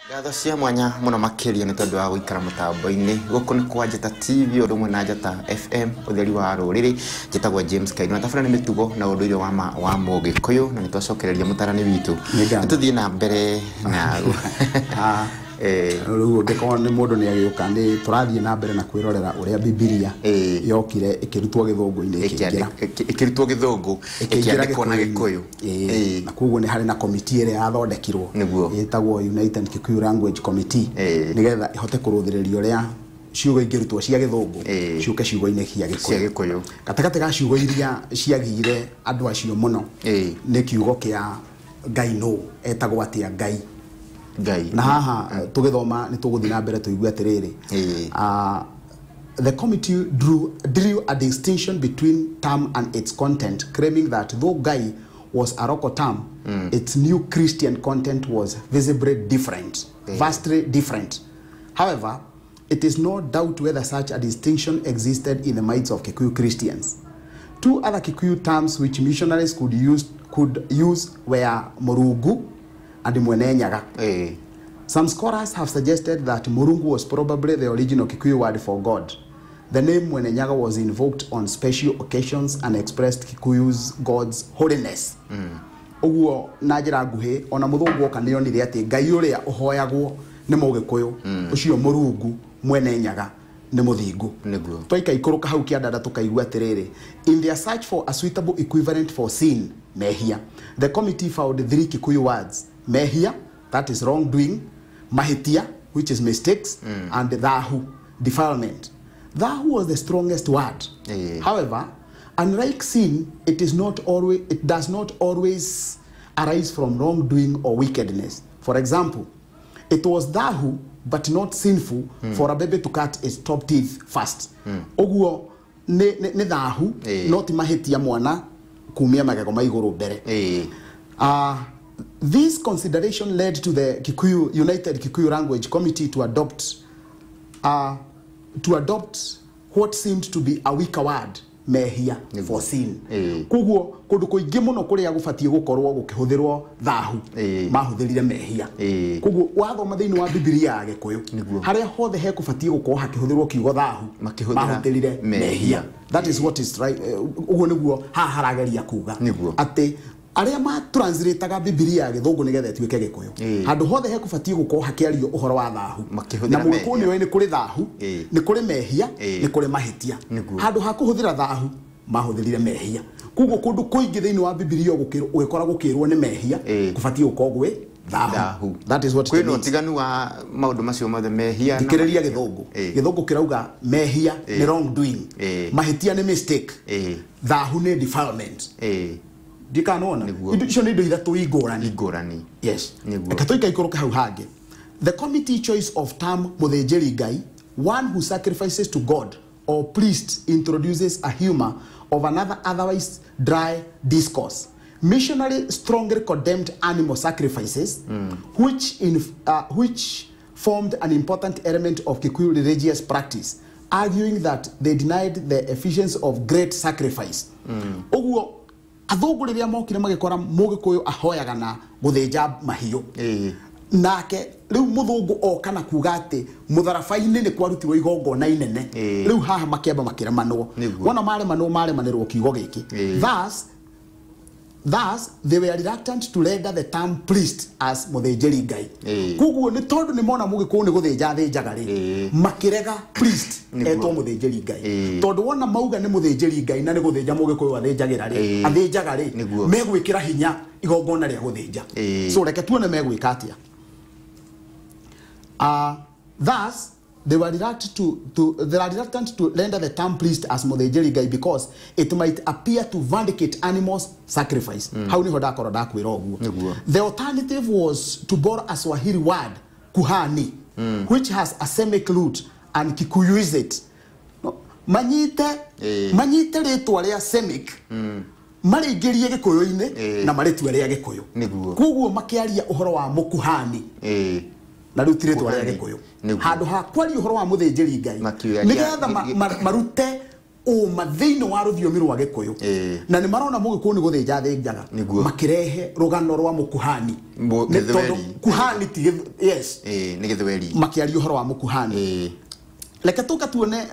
Ngatho cia mwanya muno makiria ni tondu wa guikara mutambo-ini guku ni kwa Njata TV undu umwe na Njata FM utheri wa ruriri. Njitagwo James Kaino na tabara ni mitugo na unduire wa ma wa Mugikuyu na nitwacokereria mutarani witu tuthie na mbere na riu ngikorwo ni mundu ni agiuka ni turathie na mbere na kwirorera uria Bibilia yokire ikirutwo githungu-ini ikirutwo githungu ikiandikwo na Gikuyu, na koguo ni hari na committee ĩrĩa yathondekirwo ĩtagwo United Kikuyu Language Committee nigetha ihote kuruthĩrĩria ũrĩa ciugo ingĩrutwo cia gĩthũngũ ciũke ciugo-inĩ cia Gĩkũyũ. Gatagatĩ ga ciugo iria ciagire andũ acio mũno nĩ kiugo kĩa Ngai no etagwo atĩa Ngai. Ngai. Na haha tugithoma ni tuguthi na mbere tuigue atiriri. The committee drew a distinction between term and its content, claiming that though Ngai was a local term, its new Christian content was visibly different, vastly different. However, it is no doubt whether such a distinction existed in the minds of Kikuyu Christians. Two other Kikuyu terms which missionaries could use were Murungu and Mwene Nyaga. Some scholars have suggested that Murungu was probably the original Kikuyu word for God. The name Mwene Nyaga was invoked on special occasions and expressed Kikuyu's God's holiness. Uguo na njira nguhi ona muthungu oka nionire ati Ngai uria uhoyagwo ni Mugikuyu ucio Murungu Mwene Nyaga ni muthingu. Twaika ikuruka hau kiandanda tukaigua atiriri, in their search for a suitable equivalent for sin, mehia, the committee found three Kikuyu words: mehia, that is wrongdoing, mahitia, which is mistakes, and thahu, defilement. Thahu was the strongest word. However, unlike sin, it does not always arise from wrongdoing or wickedness. For example, it was thahu but not sinful for a baby to cut its top teeth first. Oguo ne thahu not mahitia mwana kumia magego ma iguru mbere. This consideration led to the Kikuyu United Kikuyu Language Committee to adopt what seemed to be a weaker word, mehia, for sin. Koguo kundu kuingi muno kuria gubatie gukorwo gukihuthirwo thahu mahuthirire mehia. Koguo wathoma thiini wa Bibilia ya Gikuyu haria hothe hekubatie gukorwo hakihuthirwo kiugo thahu mahuthirire mehia. That is what is right. Uguo niguo haha harageria kuga ati aria ma translataga Bibilia ya githungu nigetha ituike Gikuyu handu hothe hekubatie gukorwo hakiario uhoro wa thahu na Mugikuyu ni ni kuri thahu ni kuri mehia ni kuri mahitia. Handu ha kuhuthira thahu mahuthirire mehia. Koguo kundu kuingi thiini wa Bibilia ugikora gukirwo ni mehia kubatie gukorwo gwi thahu. That is what it means. Utiganu wa maundu macio mothe mehia thikiriria githungu. Githungu kirauga mehia ni wrongdoing, mahitia ni mistake, thahu ni defilement. Ndikanona icio ni indo ithatu ingurani. Yes. Reke tũikaikũrũke hau hangĩ. The committee choice of term mũthĩnjĩri Ngai, one who sacrifices to God or priest, introduces a humor of another otherwise dry discourse. Missionary strongly condemned animal sacrifices, which formed an important element of Kikuyu religious practice, arguing that they denied the efficiency of great sacrifice. Ũguo athungu riria mokire magikora Mugikuyu ahoyaga na guthinja mahiũ nake riu muthungu oka na kuga ati mutharaba-inĩ nĩ kwarutirwo igongona inene. Riu haha makiamba makiremanwo wona maremanwo maremanĩrwo kiugo gĩkĩ. Thus they were reluctant to render the term priest as mũthĩnjĩri Ngai. Koguo nĩ tondũ nĩ mona Mugikuyu nĩ gũthĩnja athĩnjaga rĩ, makĩrega priest etwo mũthĩnjĩri Ngai. Tondũ wona mauga nĩ mũthĩnjĩri Ngai na nĩ gũthĩnja Mugikuyu athĩnjagĩra rĩ, athĩnjaga rĩ, megwĩkĩra hinya igongona rĩa gũthĩnja. So reke tuone megwĩka atĩa. Thus they were reluctant to render the term priest as mũthĩnjĩri Ngai because it might appear to vindicate animals sacrifice. Hau niho ndakorwo ndakwĩra ũguo. The alternative was to borrow a Swahili word, kuhani, which has a Semitic root and Kikuyuize it. No, manyite rĩtwa rĩa Semic marĩingĩrie Gĩkũyũ-inĩ na marĩtue rĩa Gĩkũyũ. Koguo makĩaria ũhoro wa mũkuhani na riu ti rĩtwa rĩa Gĩkũyũ. Handũ ha kwaria ũhoro wa mũthĩnjĩri Ngai nigetha marute Ũma thĩinĩ wa rũthiomi rwa Gĩkũyũ na nĩ marona Mũgĩkũyũ nĩ gũthĩnja thĩnjaga makĩrehe rũgano rwa mũkuhani nĩ tondũ kuhani ti yes nĩ Gĩthweri makĩaria ũhoro wa mũkuhani. Reke tũka tuone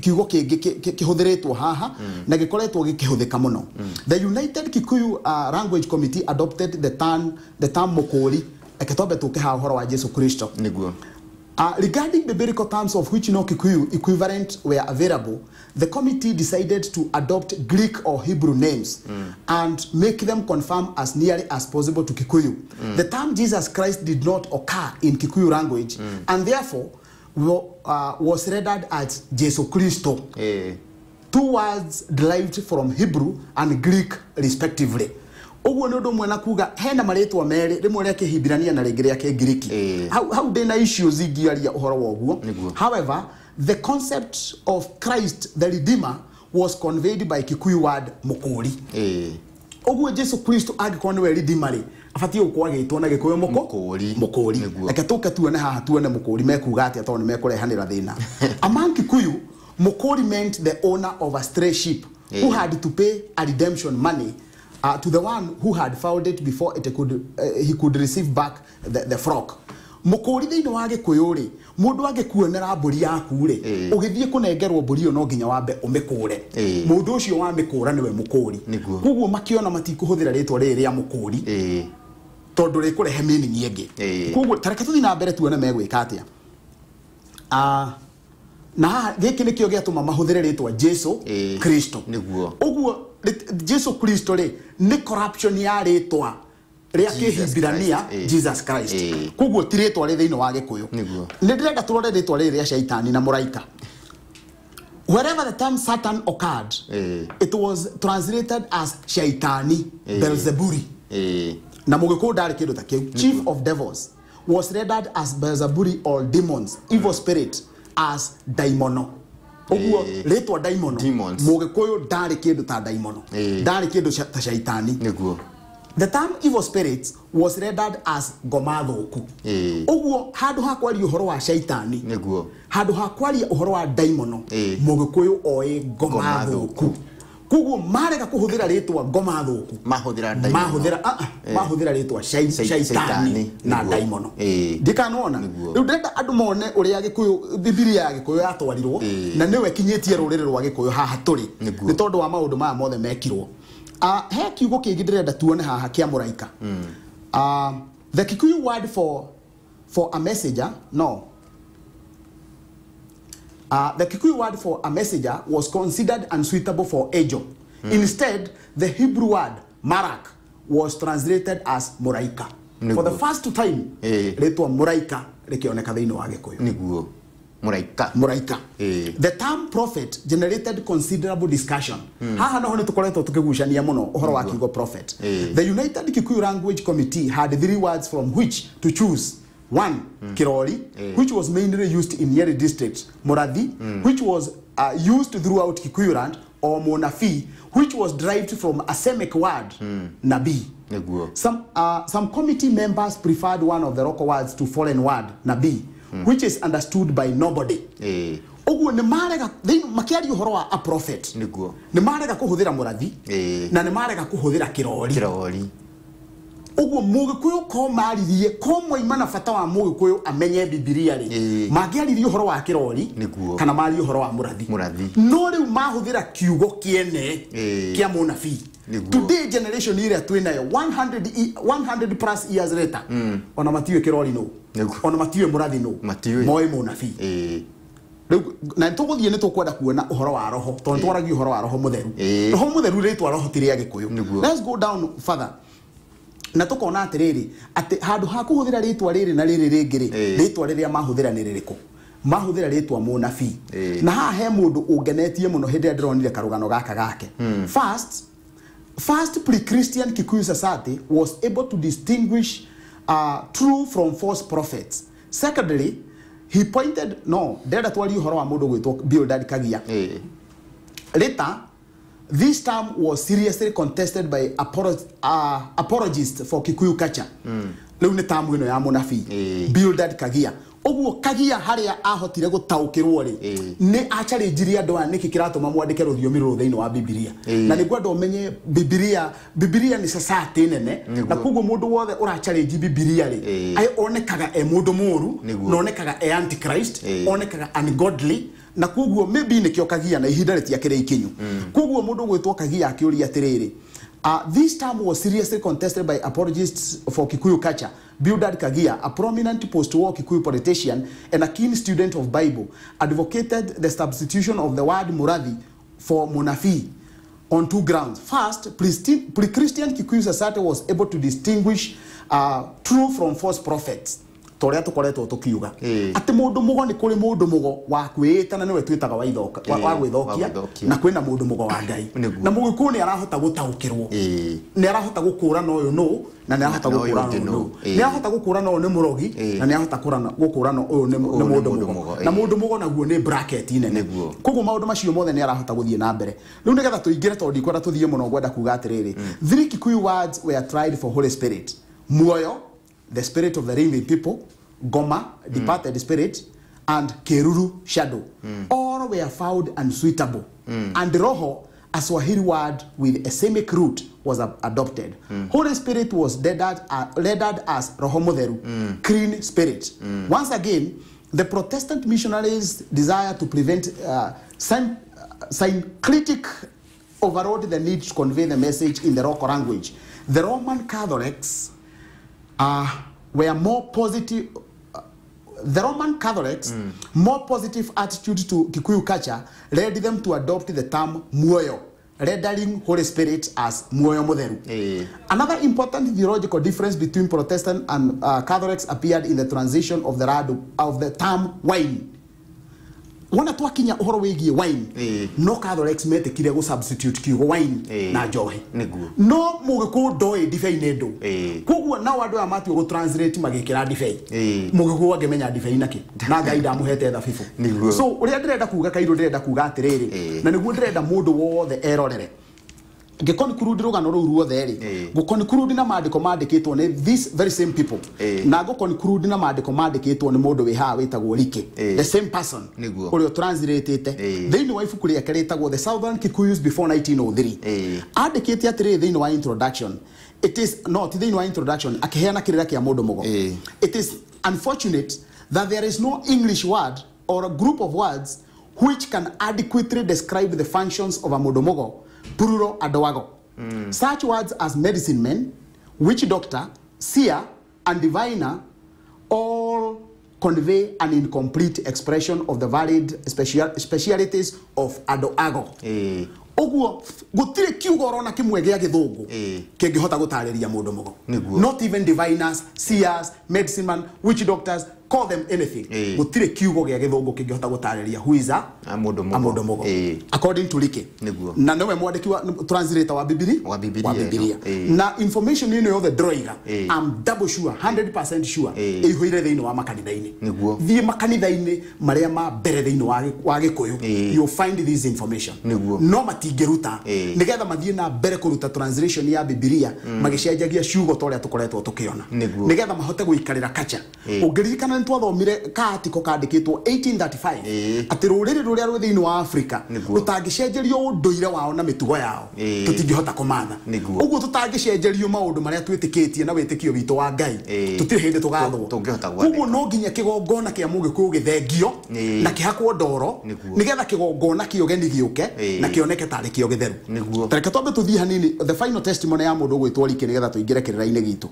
kiugo kĩngĩ kĩhũthĩrĩtwo haha na gĩkoretwo gĩkĩhũthĩka mũno. The United Kikuyu Language Committee adopted the term mũkũri. Reke twambe tũke haha ũhoro wa Jesu Kristo. Nĩguo. Regarding biblical terms of which no Kikuyu equivalent were available, the committee decided to adopt Greek or Hebrew names and make them conform as nearly as possible to Kikuyu. The term Jesus Christ did not occur in Kikuyu language and therefore was rendered as Jesu Christo. Two words derived from Hebrew and Greek respectively. Ũguo nĩ ũndũ ũmwe na kuga hena marĩtwa merĩ, rĩmwe rĩa Kĩhibirania na rĩngĩ rĩa Kĩngiriki. Hau ndĩna issues ingĩaria ũhoro wa ũguo. However, the concept of Christ the Redeemer was conveyed by Kikuyu word mũkũri. Ũguo Jesu Kristo angĩkorwo nĩwe Redeemer rĩ, abatiĩ gũkorwo agĩtwo na Gĩkũyũ mũkũri. Mũkũri. Reke tũke tuone haha tuone mũkũri mekuga atĩa tondũ nĩ mekũrehanĩra thĩna. Among Kikuyu, mũkũri meant the owner of a stray sheep who had to pay a redemption money to the one who had found it before it could, he could receive back the flock. Mũkũri thĩinĩ wa Gĩkũyũ rĩ, mũndũ angĩkuonera mbũri yaku rĩ, ũgĩthiĩ kũnengerwo mbũri ĩyo no nginya wambe ũmĩkũre. Mũndũ ũcio wamĩkũra nĩwe mũkũri. Koguo makĩona matikũhũthĩra rĩtwa rĩrĩ rĩa mũkũri tondũ rĩkũrehe meaning ĩngĩ. Koguo ta reke tũthiĩ na mbere tuone megwĩka atĩa. Na gĩkĩ nĩkĩo gĩatũma mahũthĩre rĩtwa Jesu Kristo. Ũguo Jesu Kristo rĩ nĩ corruption ya rĩtwa rĩa Kĩhibirania Jesus Christ. Koguo ti rĩtwa rĩ thĩinĩ wa Gĩkũyũ. Nĩ ndĩrenda tũrore rĩtwa rĩrĩ rĩa Shaitani na mũraika. Wherever the term Satan occurred, it was translated as Shaitani, Beelzebuli. Na Mũgĩkũyũ ndarĩ kĩndũ ta kĩu. Chief of devils was rendered as Beelzebuli or demons, evil spirit as daimono. Ũguo rĩtwa daimono, Mũgĩkũyũ ndarĩ kĩndũ ta daimono, ndarĩ kĩndũ ta Shaitani. The term evil spirits was rendered as ngoma thũku. Ũguo handũ ha kwaria ũhoro wa Shaitani, handũ ha kwaria ũhoro wa daimono, Mũgĩkũyũ oĩ ngoma thũku. Koguo marega kũhũthĩra rĩtwa ngoma thũku, mahũthĩra rĩtwa Shaitani na daimono. Ndikanona rĩu ndĩrenda andũ mone ũrĩa Gĩkũyũ Bibilia ya Gĩkũyũ yatwarirwo na nĩwe kinyĩtie rũrĩrĩ rwa Gĩkũyũ haha tũrĩ nĩ tondũ wa maũndũ maya mothe mekirwo. He kiugo kĩngĩ ndĩrenda tuone haha kĩa mũraika. The Kikuyu word for a messenger, no. The Kikuyu word for a messenger was considered unsuitable for angel. Instead, the Hebrew word marak was translated as mũraika. For the first time, rĩtwa mũraika rĩkĩoneka thĩinĩ wa Gĩkũyũ. Nĩguo. Mũraika. Mũraika. The term prophet generated considerable discussion. Haha noho nĩ tũkoretwo tũkĩgucania mũno ũhoro wa kiugo prophet. The United Kikuyu Language Committee had three words from which to choose. One, Kirori, which was mainly used in Nyeri district. Murathi, which was used throughout Kikuyu land, or Monafi, which was derived from a Semic word, Nabi. Some committee members preferred one of the local words to foreign word, Nabi, which is understood by nobody. Ũguo nĩ marega makĩaria ũhoro wa a prophet, nĩ marega kũhũthĩra mũrathi na nĩ marega kũhũthĩra kĩrori. Ũguo Mũgĩkũyũ ko maririe ko moima na bata wa Mũgĩkũyũ amenye Bibilia rĩ, mangĩaririe ũhoro wa kĩrori kana marie ũhoro wa mũrathi. No rĩu mahũthĩra kiugo kĩene kĩa mũnabii. Today generation ĩrĩa twĩ nayo 100 plus years later, ona matiũĩ kĩrori nũ, ona matiũĩ mũrathi nũ, moĩ mũnabii. Rĩu na tũgũthiĩ nĩ tũkwenda kuona ũhoro wa roho tondũ twaragia ũhoro wa roho mũtheru. Roho mũtheru rĩtwa roho ti rĩa Gĩkũyũ. Let's go down further. Na tukona atiriri ati handu ha kuhuthira ritwa riri na riri ringi ri ritwa riria mahuthira ni ririku mahuthira ritwa munabii. Na haha he mundu ungenetie muno hindi ĩrĩa ndironire karugano gaka gake. First pre-Christian Kikuyu society was able to distinguish true from false prophets. Secondly, he pointed no ndĩrenda twarie ũhoro wa mũndũ gwĩtwo Bildad Kagia. Later, this term was seriously contested by apologists for Kikuyu culture. Rĩu nĩ term ĩno ya mũnabii Bildad Kagia. Ũguo Kagia harĩa ahotire gũtaũkĩrwo rĩ, nĩ acharenjirie andũ aya nĩkĩ kĩratũma mwandĩke rũthiomi rũrũ thĩinĩ wa Bibilia. Na nĩguo andũ amenye Bibilia nĩ society nene, na koguo mũndũ wothe ũracharenji Bibilia rĩ, onekaga e mũndũ mũũru, na onekaga e antichrist, onekaga ungodly, na koguo maybe nĩkĩo Kagia na ihinda rĩtiakĩrĩ ikinyu. Koguo mũndũ ũgwĩtwo Kagia akĩũria atĩrĩrĩ, this term was seriously contested by apologists for Kikuyu culture. Bildad Kagia, a prominent post-war Kikuyu politician and a keen student of Bible, advocated the substitution of the word Murathi for Munafi on two grounds. First, pre-Christian Kikuyu society was able to distinguish true from false prophets. Toria tukoretwo tukiuga ati mundu mugo ni kuri mundu mugo wa kwita na niwe twitaga wa ithoka wa gwithokia, na kwina mundu mugo wa Ngai, na mugikuyu ni arahota gutaukirwo, ni arahota gukurana uyu no, na ni arahota gukurana no, ni arahota gukurana uyu ni murogi, na ni arahota gukurana uyu ni mundu mugo, na mundu mugo naguo ni bracket inene. Koguo maundu macio mothe ni arahota guthie na mbere. Riu nigetha tuingire tondu ndikwenda tuthie muno, ngwenda kuga atiriri, three Kikuyu words were tried for Holy Spirit: muoyo, the spirit of the living people, Goma, departed spirit, and Keruru, shadow. All were found unsuitable. And Roho, a Swahili word with a Semic root, was adopted. Holy Spirit was rendered as Roho Mutheru, clean spirit. Once again, the Protestant missionaries' desire to prevent syncretic overrode the need to convey the message in the local language. The Roman Catholics were more positive. The Roman Catholics' more positive attitude to Kikuyu culture led them to adopt the term Muoyo, rendering Holy Spirit as Muoyo Mutheru. Another important theological difference between Protestant and Catholics appeared in the transition of the term wine. Wona twakinya uhoro wigie wine, no Catholics metikire go substitute kiugo wine na njohi, no mugikuyu ndoi ndibei ni ndu. Koguo nao andu aya matua go translate magikira ndibei, mugikuyu angimenya ndibei naki na Ngai ndamuhete thabibu. So uria ndirenda kuga Kairu, ndirenda kuga atiriri, na niguo ndirenda mundu wothe erorere ngĩconclude rũgano rũu ruothe rĩ, ngũconclude na maandĩko mandĩkĩtwo nĩ this very same people, na ngũconclude na maandĩko mandĩkĩtwo nĩ mũndũ wĩ haha wĩtagwo Rike, the same person ũrĩa ũtranslateĩte thĩinĩ wa ibuku rĩake rĩtagwo The Southern Kikuyus Before 1903. Andĩkĩte atĩrĩrĩ thĩinĩ wa introduction, it is not thĩinĩ wa introduction akĩheana kĩrĩra kĩa mũndũ mũgo, it is unfortunate that there is no English word or a group of words which can adequately describe the functions of a mũndũ mũgo, plural adoago. Such words as medicine man, witch doctor, seer, and diviner all convey an incomplete expression of the varied specialities of adoago. Oguo gutire kiugo orona kimwe gĩa gĩthũngũ kĩngĩhota gũtarĩria mũndũ mũgo. Not even diviners, seers, medicine man, witch doctors, call them anything. Gutire kiugo gĩa gĩthũngũ kĩngĩhota gũtarĩria who is a mũndũ mũgo, according to Rike. Na nĩwe mwandĩki wa translator wa Bibilia. Na information ĩno yothe ndĩroiga, I'm double sure, 100% sure, ĩihũire thĩinĩ wa makanitha-inĩ. Thiĩ makanitha-inĩ marĩa ma mbere thĩinĩ wa Gĩkũyũ, you'll find this information. No matingĩruta nĩgetha mathiĩ na mbere kũruta translation ya Bibilia magĩcenjagia ciugo ta ũrĩa tũkoretwo tũkĩona, nĩgetha mahote gũikarĩra culture. Ũngĩririkana nĩ twathomire ka article kandĩkĩtwo 1835 atĩ rũrĩrĩ rũrĩa rwĩ thĩinĩ wa Afrika rũtangĩcenjerio ũndũire wao na mĩtugo yao tũtingĩhota kũmatha. Ũguo tũtangĩcenjerio maũndũ marĩa twĩtĩkĩtie na wĩtĩkio witũ wa Ngai, tũtirĩ hĩndĩ tũgathwo. Ũguo no nginya kĩgongona kĩa mũgĩkũyũ gĩthengio na kĩhakwo ndoro nĩgetha kĩgongona kĩũgeni gĩũke na kĩoneke tarĩ kĩo gĩtheru. Ta reke twambe tũthiĩ hanini the final testimony ya mũndũ ũgwĩtwo Rike nĩgetha tũingĩre kĩrĩra-inĩ gitũ.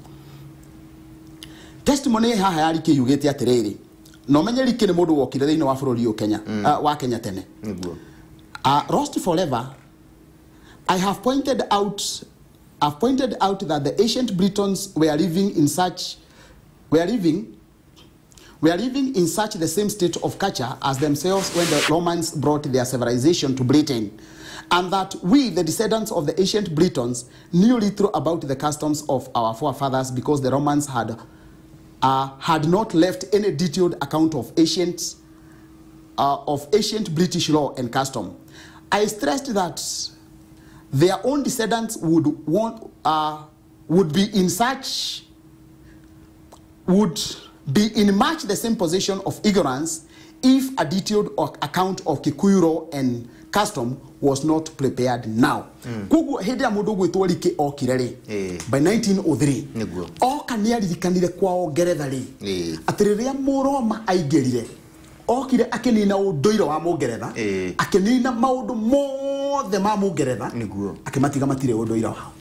Testimony haha ya Rike yugĩte atĩrĩrĩ, na ũmenye Rike nĩ mũndũ wokire thĩinĩ wa bũrũri ũyũ Kenya, wa Kenya tene. Lost forever, I have pointed out that the ancient Britons were living in such the same state of culture as themselves when the Romans brought their civilization to Britain, and that we, the descendants of the ancient Britons, knew little about the customs of our forefathers because the Romans had not left any detailed account of ancient British law and custom. I stressed that their own descendants would be be in much the same position of ignorance if a detailed account of Kikuyu law and custom was not prepared now. Koguo hindi ya mundu gwitwo Leakey okire ri by 1903 oka ni aririkanire kwao Ngeretha ri ati riria Muroma aingirire okire akinina unduire wa Mungeretha, akinina maundu mothe ma Mungeretha, akimatiga matire unduire wao.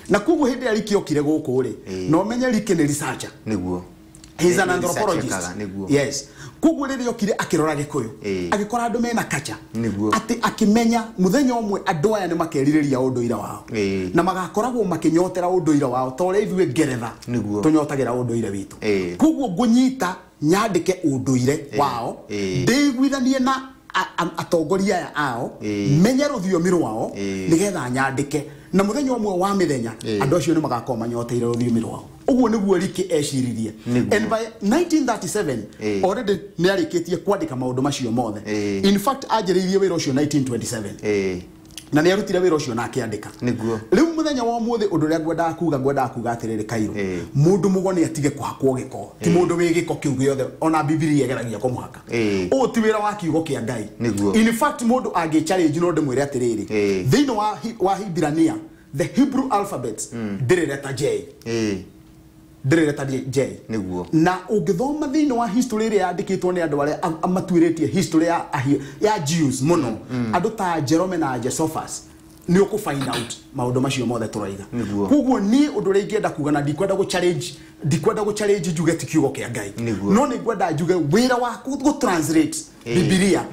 Na koguo hindi ya Leakey okire guku ri no menye Leakey ni researcher. Niguo. He is an anthropologist. Yes. Koguo rĩrĩa okire akĩrora Gĩkũyũ, agĩkora andũ mena kacha, atĩ akĩmenya mũthenya ũmwe andũ aya nĩ makerirĩria ũndũire wao na magakoragwo makĩnyotera ũndũire wao ta ũrĩa ithuĩ Ngeretha tũnyotagĩra ũndũire witũ. Koguo ngũnyita nyandĩke ũndũire wao, ndĩiguithanie na atongoria aya ao, menye rũthiomi rwao nĩgetha nyandĩke, na mũthenya ũmwe wa mĩthenya andũ acio nĩ magakorwo manyoteire rũthiomi rwao. Uguo niguo Leakey eciririe. And by 1937 already nĩ arĩkĩtie kwandĩka maũndũ macio mothe. In fact anjĩrĩirie wĩra ũcio 1927 na nĩ arutire wĩra ũcio na akĩandĩka. Rĩu mũthenya wa ũmũthĩ ũndũ ũrĩa ngwendaga kuga atĩrĩrĩ Kairũ, mũndũ mũgo nĩ atige kũhakwo gĩko, ti mũndũ wĩ gĩko kĩu gĩothe ona Bibilia ĩgeragia kũmũhaka. Ũũ ti wĩra wa kiugo kĩa Ngai. In fact mũndũ angĩ challenge no ndĩmwĩre atĩrĩrĩ, thĩinĩ wa Hibirania, the Hebrew alphabet ndĩrĩ letter J. Ndĩrĩ letter J. Niguo. Na ũngĩthoma thĩinĩ wa history ĩrĩa yandĩkĩtwo nĩ andũ arĩa matuĩrĩtie history ya Jews mũno, andũ ta Jerome na Josephus, nĩ ũkũ find out maũndũ macio mothe tũroiga. Koguo niĩ ũndũ ũrĩa ingĩenda kuga, na ndikwenda gũ challenge njuge ti kiugo kĩa Ngai, no nĩ ngwenda njuge wĩra wa gũ translate Bibilia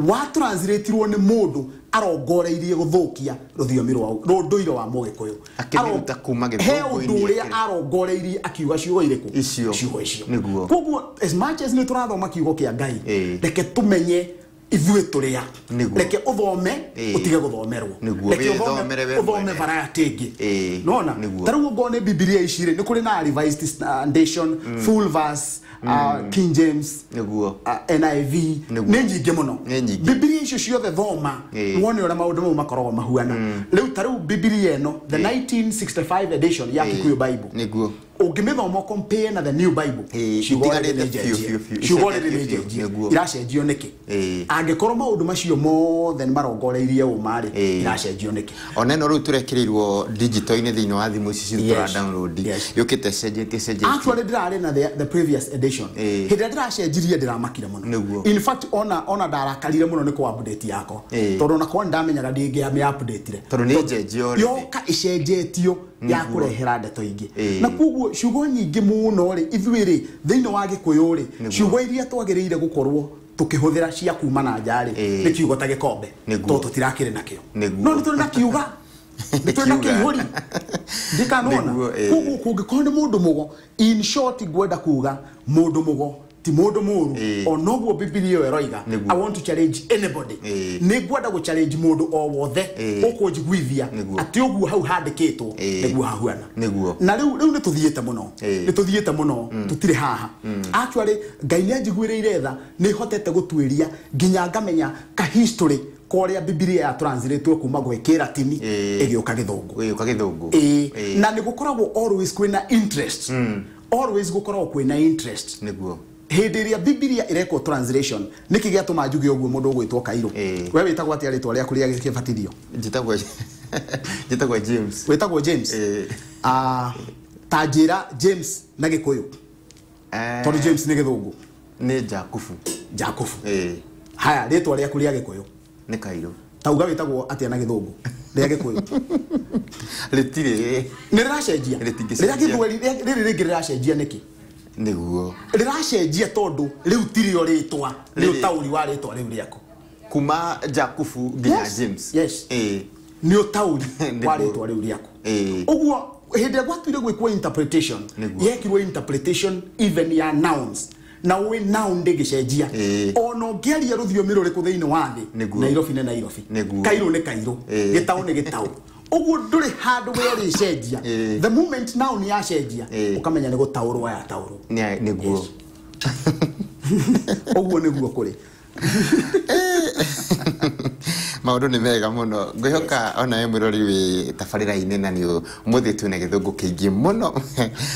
wa translateirwo nĩ mũndũ arongoreirie gũthũkia rũthiomi rwa rũndũire wa Mũgĩkũyũ, akĩruta kuma he gĩthũngũ-inĩ ũndũ ũrĩa arongoreirie akiuga ciugo irĩkũ, ciugo icio. Koguo as much as nĩ tũrathoma kiugo kĩa Ngai, reke tũmenye ithuĩ tũrĩa, reke ũthome ũtige gũthomerwo, reke ũthome variety ĩngĩ. Nona ta rĩu ũngorwo nĩ Bibilia ici rĩ, nĩ kũrĩ na Revised Edition, full verse, King James, NIV, nĩ nyingĩ mũno. Bibilia icio ciothe thoma wone ũrĩa maũndũ mau makoragwo mahuana. Rĩu ta rĩu Bibilia ĩno, the 1965 edition ya Kikuyu Bible, ũngĩmĩthoma compare na the New Bible, ciugo rĩrĩ nĩ njenjie. Iracenjio nĩkĩ? Angĩkorwo maũndũ macio mothe nĩ marongoreirie ũma rĩ, iracenjio nĩkĩ? Ona ĩno rĩu tũrekĩrĩirwo digital-inĩ thĩinĩ wa thimũ ici citũ tũra download, yũkĩte ĩcenjetie. Actually ndĩrarĩ na the previous edition. Hĩndĩ ĩrĩa ndĩracenjirie ndĩramakire mũno. In fact ona ndarakarire mũno nĩ kũ update yakwa, tondũ ona korwo nĩndamenyaga ndingĩamĩ update-ire, tondũ nĩ njenjio yoka ĩcenjetio ya kũrehera ndeto ingĩ. Na koguo ciugo nyingĩ mũno rĩ, ithuĩ rĩ thĩinĩ wa Gĩkũyũ rĩ, ciugo iria twagĩrĩire gũkorwo tũkĩhũthĩra cia kuma na nja rĩ, nĩ kiugo ta gĩkombe, tondũ tũtirakĩrĩ nakĩo. No nĩ tũrĩ na kiuga, nĩ tũrĩ na kĩihũri, ndikanona. Koguo kũngĩkorwo nĩ mũndũ mũgo, in short ngwenda kuga mũndũ mũgo ti mũndũ mũru, onoguo Bibilia ĩyo ĩroiga. I want to challenge anybody. Nĩ ngwenda gũ challenge mũndũ o wothe ũkũnjiguithia atĩ ũguo hau handĩkĩtwo nĩguo hahuana. Na rĩu nĩ tũthiĩte mũno, nĩ tũthiĩte mũno, tũtirĩ haha. Actually Ngai nĩ anjiguĩrĩire tha, nĩ hotete gũtuĩria nginya ngamenya ka history koria Bibilia ya translate kuma gwĩ Kĩratini ĩgĩũka Gĩthũngũ. Ĩgĩũka Gĩthũngũ. Na nĩ gũkoragwo always kwĩna interest. Always gũkoragwo kwĩna interest. Nĩguo. Hĩndĩ ĩrĩa Bibilia ĩrekwo translation, nĩkĩ gĩatũma njuge ũguo mũndũ ũgwĩtwo Kairũ? We wĩtagwo atĩa rĩtwa rĩaku rĩa gĩbatithio? Njĩtagwo James. Wĩtagwo James? Ta njĩra James na Gĩkũyũ. Tondũ James nĩ Gĩthũngũ. Nĩ Jakubu. Jakubu. Haya, rĩtwa rĩaku rĩa Gĩkũyũ? Nĩ Kairũ. Ta uga wĩtagwo atĩa na Gĩthũngũ? Rĩa Gĩkũyũ. Rĩtirĩ. Nĩ rĩracenjia. Rĩtingĩcenjia. Rĩa Gĩthweri, rĩrĩ rĩngĩ rĩracenjia nĩkĩ? Nĩguo. Rĩracenjia tondũ rĩu tirio rĩtwa, nĩ ũtaũri wa rĩtwa rĩu rĩaku. Kuma Jakubu nginya James. Yes. Nĩ ũtaũri wa rĩtwa rĩu rĩaku. Ũguo hĩndĩ ĩrĩa gwatuire gwĩkwo interpretation, yekirwo interpretation even ya nouns. Na ũĩ noun ndĩngĩcenjia. Ona ũngĩaria rũthiomi rũrĩkũ thĩinĩ wa thĩ, Nairobi nĩ Nairobi, Kairũ nĩ Kairũ, Gĩtaũ nĩ Gĩtaũ. Ũguo ndũrĩ handũ we ũrĩcenjia. The moment noun yacenjia, ũkamenya nĩ gũtaũrwo yataũrwo. Nĩguo. Ũguo nĩguo kũrĩ. Maũndũ nĩ mega mũno. Ngwĩhoka ona we mwĩrori wĩ tabarĩra-inĩ na nĩ ũmũthĩ twĩna gĩthũngũ kĩingĩ mũno.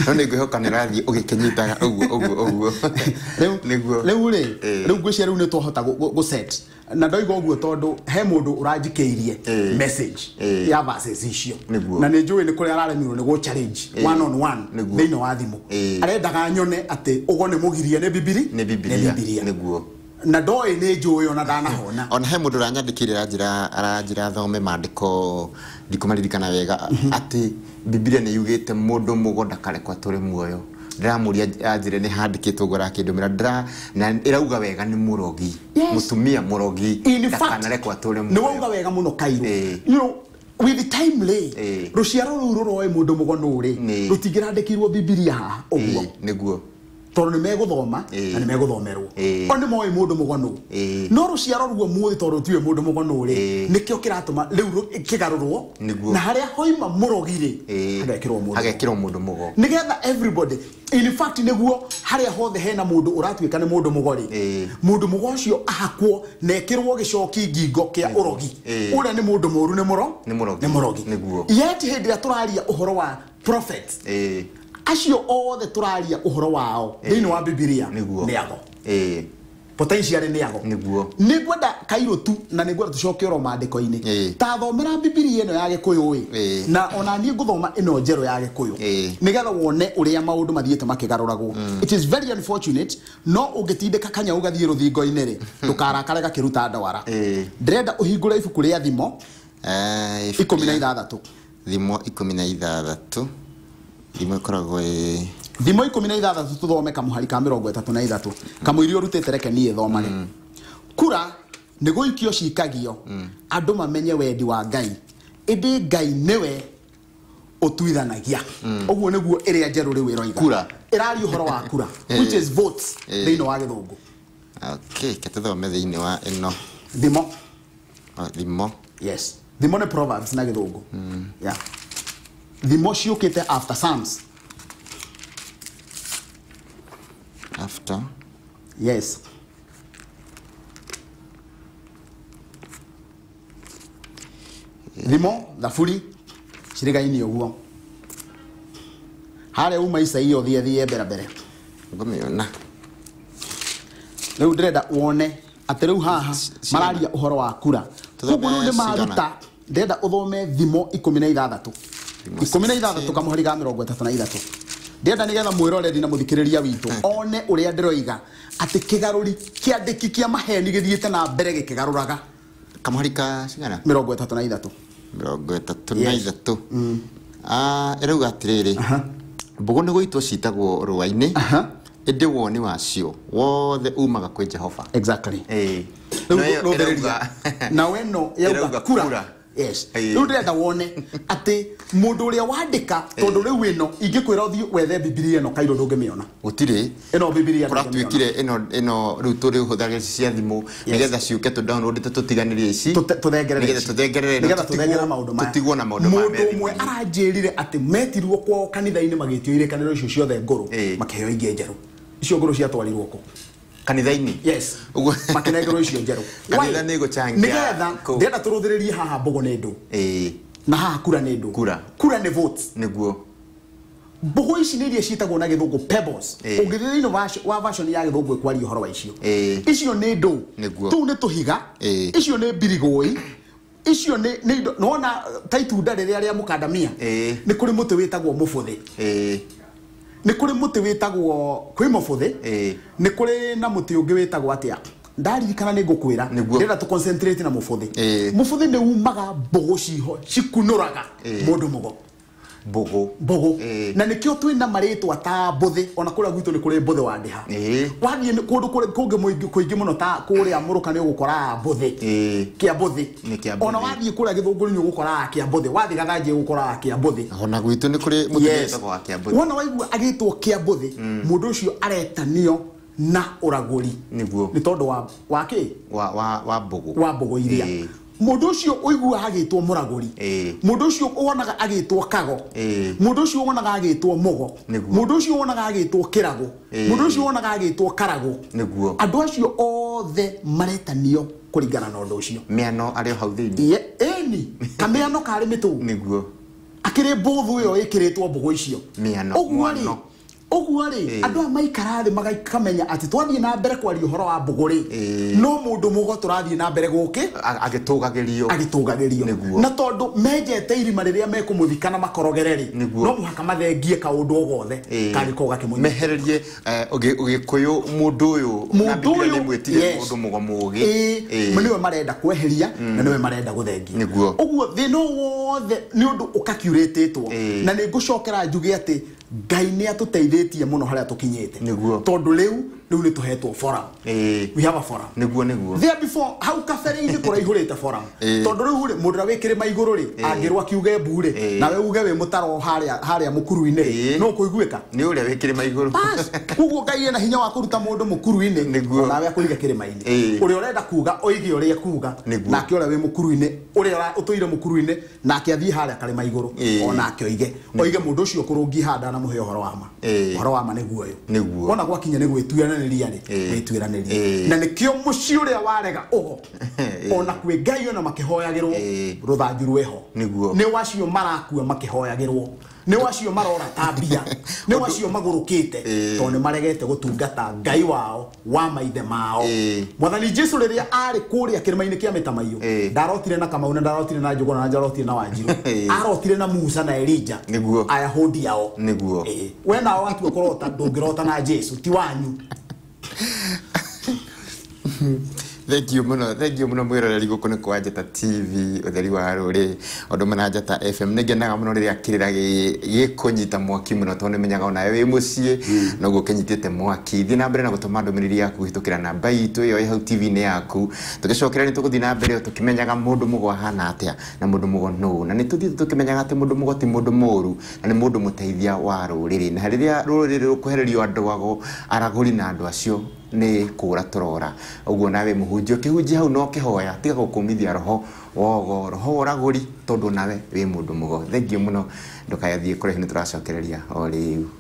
No nĩ ngwĩhoka nĩ ũrathiĩ ũgĩkĩnyitaga ũguo ũguo ũguo. Rĩu Nĩguo. Rĩu rĩ, rĩu ngwĩciria rĩu nĩ twahota gũ set. Na ndoiga ũguo tondũ he mũndũ ũranjikĩirie message ya verses icio. Nĩguo. Na nĩ njũĩ nĩ kũrĩa araremirwo nĩ gũ challenge one on one Nĩguo. thĩinĩ wa thimũ. Arendaga nyone atĩ ũgo nĩ mũgirie nĩ Bibili? Nĩ Bibilia. Nĩguo. Na ndoĩ nĩ njũĩ ona ndanahona. Ona he mũndũ ũranyandĩkĩire aranjĩra thome maandĩko ndikũmaririkana wega atĩ Bibilia nĩ yugĩte mũndũ mũgo ndakarekwo atũre muoyo. Ndĩramũria anjĩre nĩ handĩkĩtwo ũguo arakĩndũmĩra na ĩrauga wega nĩ mũrogi. Mũtumia mũrogi ndakanarekwo atũre muoyo. Nĩ wauga wega mũno Kairũ. You know, with the time lay rũciaro rũu rũroĩ mũndũ mũgo nũ rĩ rũtingĩrandĩkirwo Bibilia haha ũguo. Nĩguo. Tondũ nĩ megũthoma na nĩ megũthomerwo. O nĩ moĩ mũndũ mũgo nũ. No rũciaro ruo mũthĩ tondũ rũtiũĩ mũndũ mũgo nũ rĩ, nĩkĩo kĩratũma rĩu kĩgarũrwo na harĩa hoima mũrogi rĩ hagekĩrwo mũndũ. Hagekĩrwo mũndũ mũgo. Nĩgetha everybody in fact nĩguo harĩa hothe hena mũndũ ũratuĩka nĩ mũndũ mũgo rĩ, mũndũ mũgo ũcio ahakwo na ekĩrwo gĩcoki ngingo kĩa ũrogi. Ũrĩa nĩ mũndũ mũũru nĩ mũro? Nĩ mũrogi. Nĩ mũrogi. Nĩguo. Yet hĩndĩ ĩrĩa tũraria ũhoro wa prophets acio othe tũraria ũhoro wao thĩinĩ wa Bibilia nĩ ago. Potentially nĩ ago. Nĩguo. Nĩ ngwenda Kairũ tu na nĩ ngwenda tũcoke oro maandĩko-inĩ. Ta thomera Bibilia ĩno ya Gĩkũyũ ĩ na ona niĩ ngũthoma ĩno njerũ ya Gĩkũyũ nĩgetha wone ũrĩa maũndũ mathiĩte makĩgarũragwo. It is very unfortunate no ũngĩtindĩka kanyau gathiĩ rũthingo-inĩ rĩ ndũkarakare gakĩruta ndwara. Ndĩrenda ũhingũre ibuku rĩa Thimo 16. Thimo 16. Thimo ĩkoragwo ĩ Thimo 16 tũthome kamũhari ka 33 kamũiria ũrutĩte reke niĩ thomage. Kura nĩ gũikio cikagio andũ mamenye wendi wa Ngai ĩndĩ Ngai nĩwe ũtuithanagia. Ũguo nĩguo ĩrĩa njerũ rĩu ĩroiga. Kura ĩraria ũhoro wa kura which is votes thĩinĩ wa gĩthũngũ. Okay, ke tũthome thĩinĩ wa ĩno Thimo. Thimo. Yes. Thimo nĩ Proverbs na gĩthũngũ. Yeah. Thimo ciũkĩte after Psalms. After? Yes. Thimo, Thaburi, cirĩgaine ũguo. Harĩa uma Isaia ũthiĩ thiĩ mbere mbere. Ngũmĩona. Rĩu ndĩrenda wone atĩ rĩu haha mararia ũhoro wa kura. Koguo rĩu nĩ maruta ndĩrenda ũthome Thimo 16. 16 kamũhari ga 33. Ndĩrenda nĩgetha mwĩroreri na mũthikĩrĩria witũ one ũrĩa ndĩroiga atĩ kĩgarũri kĩandĩki kĩa maheni gĩthiĩte na mbere gĩkĩgarũraga. Kamũhari ka cigana? 33. 33. Ĩrauga atĩrĩrĩ, mbũgũ nĩ gũitwo citagwo rũa-inĩ ĩndĩ woni wacio wothe umaga kwĩ Jehova. Exactly. Rĩu rũthĩrĩria na weno yauga kura. Yes. Rĩu ndĩrenda wone atĩ mũndũ ũrĩa wandĩka tondũ rĩu ĩno ingĩkwĩra ũthiĩ wethe Bibilia ĩno Kairũ ndũngĩmĩona. Gũtirĩ. Ĩno Bibilia kũratuĩkire ĩno rĩu tũrĩhũthagĩra cia thimũ nĩgetha ciũke tũ download tũtiganĩrie ici tũthengerere nĩgetha tũthengerere nĩgetha tũthengerere maũndũ maya tũtigwo na maũndũ maya. Mũndũ ũmwe aranjĩrire atĩ metirwo kwao kanitha-inĩ magĩtio irĩkanĩro icio ciothe ngũrũ makĩheo ingĩ njerũ. Icio ngũrũ ciatwarirwo kũ? Kanitha-inĩ. Yes. Makĩnengerwo icio njerũ. Kanitha nĩ gũchangia. Nĩgetha ndĩrenda tũrũthĩrĩrie haha mbũgũ nĩ ndũ. Na haha kura nĩ ndũ. Kura. Kura nĩ votes. Nĩguo. Mbũgũ ici nĩ iria ciĩtagwo na gĩthũngũ pebbles. Ũngĩthiĩ thĩinĩ wa version ya gĩthũngũ ĩkwaria ũhoro wa icio. Icio nĩ ndũ. Tũu nĩ tũhiga. Icio nĩ mbirigũi. Icio nĩ indo nĩwona ta itunda rĩrĩa rĩa mũkandamia. Nĩ kũrĩ mũtĩ wĩtagwo mũbũthĩ. Nĩ kũrĩ mũtĩ wĩtagwo kwĩ mũbũthĩ. Nĩ kũrĩ na mũtĩ ũngĩ wĩtagwo atĩa ndaririkana nĩ ngũkwĩra ndĩrenda tũ concentrate na mũbũthĩ. Mũbũthĩ nĩ umaga mbũgũ ciho cikunũraga mũndũ mũgo. Mbũgũ. Mbũgũ. Na nĩkĩo twĩna marĩtwa ta mbũthĩ ona kũrĩa gwitũ nĩ kũrĩ mbũthĩ wa ndĩha. Wathiĩ kũndũ kũngĩ kũingĩ mũno ta kũrĩa Mũrũka nĩ ũgũkora mbũthĩ. Kĩa mbũthĩ. Ona wathiĩ kũrĩa Gĩthũngũri nĩ ũgũkora kĩa mbũthĩ. Wathiĩ Gathanjĩ ũgũkora kĩa mbũthĩ. Ona gwitũ nĩ kũrĩ mũtĩ wĩtagwo wa kĩa mbũthĩ. Wona waigua agĩtwo kĩa mbũthĩ mũndũ ũcio aretanio na ũragũri. Nĩguo. Nĩ tondũ wa kĩ? Wa mbũgũ. Wa mbũgũ iria. Mũndũ ũcio ũiguaga agĩtwo mũragũri. Mũndũ ũcio wonaga agĩtwo kago. Mũndũ ũcio wonaga agĩtwo mũgo. Mũndũ ũcio wonaga agĩtwo kĩrago. Mũndũ ũcio wonaga agĩtwo karagũ. Nĩguo. Andũ acio othe Othe maretanio kũringana na ũndũ ũcio. Mĩano arĩ o hau thĩinĩ. Ĩni kamĩano karĩ mĩtũ. Nĩguo. Akĩrĩ mbũthũ ĩyo ĩkĩrĩtwo mbũgũ icio. Mĩano. Ũguo rĩ, ũguo rĩ, andũ aya maikara thĩ magakamenya atĩ twathiĩ na mbere kwaria ũhoro wa mbũgũ rĩ, no mũndũ mũgo tũrathiĩ na mbere gũkĩ agĩtũgagĩrio. Agĩtũgagĩrio. Na tondũ menjete irima rĩrĩa mekũmũthika na makorogere rĩ, no mũhaka mathengie kaũndũ o gothe kangĩkorwo gakĩmũnyita. Mehererie ũgĩkũyũ mũndũ ũyũ na Biblia nĩ mwĩtire mũndũ mũgo mũgĩ. Nĩwe marenda kweheria na nĩwe marenda gũthengia. Ũguo thĩna wothe nĩ ũndũ ũkakiurĩtĩtwo. Na nĩ ngũcokera njuge atĩ Ngai nĩ atũteithĩtie mũno harĩa tũkinyĩte. Tondũ rĩu nĩ tũhetwo forum. We have a forum. Nĩguo nĩguo. There before hau kabere-inĩ kũraihũrĩte forum. Tondũ rĩu rĩ mũndũ ũrĩa wĩ kĩrĩma igũrũ rĩ angĩrwo akiuge mbu rĩ nawe uge wĩ mũtaro harĩa mũkuru-inĩ rĩ no kũiguĩka. Nĩ ũrĩa wĩ kĩrĩma igũrũ. Bas, koguo Ngai ena hinya wa kũruta mũndũ mũkuru-inĩ onawe akũige kĩrĩma-inĩ. Ũrĩa ũrenda kuga oige ũrĩa kuga nake ũrĩa wĩ mũkuru-inĩ ũrĩa ũtũire mũkuru-inĩ nake athiĩ harĩa karĩma igũrũ onake oige oige mũndũ ũcio kũrũngi handa na mũhe ũhoro wa ma. Ũhoro wa ma nĩguo ũyũ. Ona gwakinya nĩ gwĩtuĩranĩria rĩ, gwĩtuĩranĩria. Na nĩkĩo mũciĩ ũrĩa warega ũgo ona kwĩ Ngai ona makĩhoyagĩrwo rũthanju rwĩho. Nĩ wacio marakua makĩhoyagĩrwo. Nĩ wacio marora ta mbia. Nĩ wacio magũrũkĩte tondũ nĩ maregete gũtungata Ngai wao wa maithe mao. Mwathani Jesu rĩrĩa arĩ kũrĩa kĩrĩma-inĩ kĩa mĩtamaiyũ ndarotire na Kamau na ndarotire na Njũgũna na ndarotire na Wanjiru. Arotire na Musa na Elija. Ayahudi ao. We nao watua kũrota ndũngĩrota na Jesu ti wanyu. Thank you muno, thank you muno mwiroreri guku ni kwa Njata TV utheri wa ruri undu mana Njata FM. Ningenaga muno riria kirira gikunyita mwaki muno tondu menyaga onawe wi mucii noguo kinyitite mwaki. Thii na mbere na gutuma ndumiriri yaku guhitukira namba itu iyo hau TV ni yaku. Tugicokera ni tuguthii na mbere tukimenyaga mundu mugo ahana atia na mundu mugo nuu, na ni tuthiite tukimenyaga ati mundu mugo ti mundu muru na ni mundu muteithia wa ruriri, na riria ruriri rukuhererio andu ago araguri na andu acio ni kura turora. Uguo nawe muhunjia ukihunjia hau no kihoya tiga gukumithia roho wogo roho uraguri tondu nawe wi mundu mugo. Thank you muno, ndukayathie kuraihu ni turacokereria o riu.